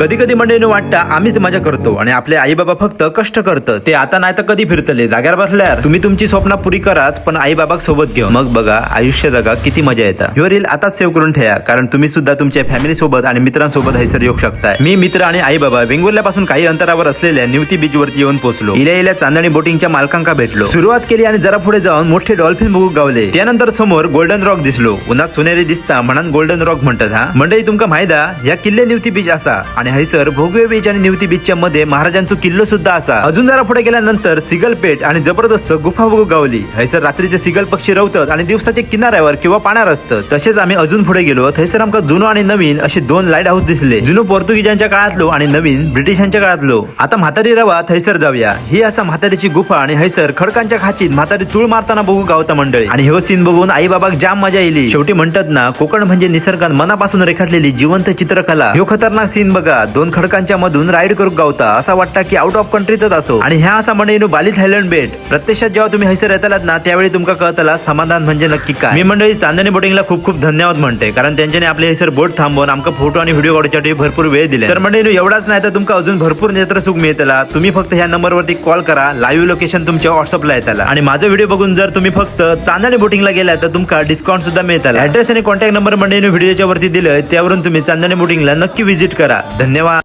कधी कधी मंडळीनं वाटतं आम्हीच मजा करतो आणि आपले आई बाबा फक्त कष्ट करतात. ते आता नाही तर कधी फिरतले? जाग्यावर बसल्यार तुम्ही तुमची स्वप्न पुरी कराच, पण आई बाबाक सोबत घेऊन. मग बघा, आयुष्य जगा, किती मजा येतात. ह्यो रील आताच सेव्ह करून ठेवा, कारण तुम्ही सुद्धा तुमच्या फॅमिली सोबत आणि मित्रांसोबत हैसर येऊ शकताय. मी, मित्र आणि आई बाबा वेंगुर्ल्यापासून काही अंतरावर असलेल्या निवती बीच वरती येऊन पोहोचलो. इल्या इल्या चांदणी बोटिंगच्या मालकांका भेटलो. सुरुवात केली आणि जरा पुढे जाऊन मोठे डॉल्फिन बघू गावले. त्यानंतर समोर गोल्डन रॉक दिसलो. उन्हात सोनेरी दिसता म्हणून गोल्डन रॉक म्हणतात. हा मंडळी, तुमका माहित हा, या किल्ले निवती बीच असा आणि हैसर भोगवे बीच आणि निवती बीचच्या मध्ये महाराजांचो किल्लो सुद्धा असा. अजून जरा पुढे गेल्यानंतर सिगल पेट आणि जबरदस्त गुफा बघू गावली. हैसर रात्रीचे सिगल पक्षी रवतात आणि दिवसाचे किनाऱ्यावर किंवा पाण्यावर असतं. तसेच आम्ही अजून पुढे गेलो. थैसर आमका जुनो आणि नवीन असे दोन लाईट हाऊस दिसले. जुनो पोर्तुगीजांच्या काळातलो आणि नवीन ब्रिटिशांच्या काळातलो. आता म्हातारी रवा, थैसर जाऊया. ही असा म्हातारीची गुफा आणि हैसर खडकांच्या खाचीत म्हातारी चूळ मारताना बघू गावता मंडळी. आणि ह्यो सीन बघून आई बाबाक जाम मजा येईल. शेवटी म्हणतात ना, कोकण म्हणजे निसर्गात मनापासून रेखाटलेली जिवंत चित्रकला. ह्यो खतरनाक सीन बघा. दोन खडकांच्या मधून राईड करू गावता. असा वाटता की आउट ऑफ कंट्रीतच असो. आणि ह्या असा मंडळी बाली थायलंड बेट. प्रत्यक्षात जेव्हा तुम्ही हैसर येतालात ना, त्यावेळी तुमका कळतला समाधान म्हणजे नक्की काय. मी मंडळी चांदणी बोटिंगला खूप खूप धन्यवाद म्हणते, कारण त्यांच्याने आपले हैसर बोट थांबवून आमका फोटो आणि व्हिडिओ काढण्यासाठी भरपूर वेळ दिले. तर मंडळी, एवढाच नाही तर तुमका अजून भरपूर नेत्रसुख मिळतला. तुम्ही फक्त ह्या नंबरवरती कॉल करा, लाईव्ह लोकेशन तुमच्या व्हॉट्सअपला येताला. आणि माझा व्हिडिओ बघून जर तुम्ही फक्त चांदणी बोटिंगला गेला तर तुमका डिस्काउंट सुद्धा मिळताला. ऍड्रेस आणि कॉन्टॅक्ट नंबर मंडळीने व्हिडिओच्या वरती दिलं, त्यावरून तुम्ही चांदणी बोटिंगला नक्की व्हिजिट करा. धन्यवाद.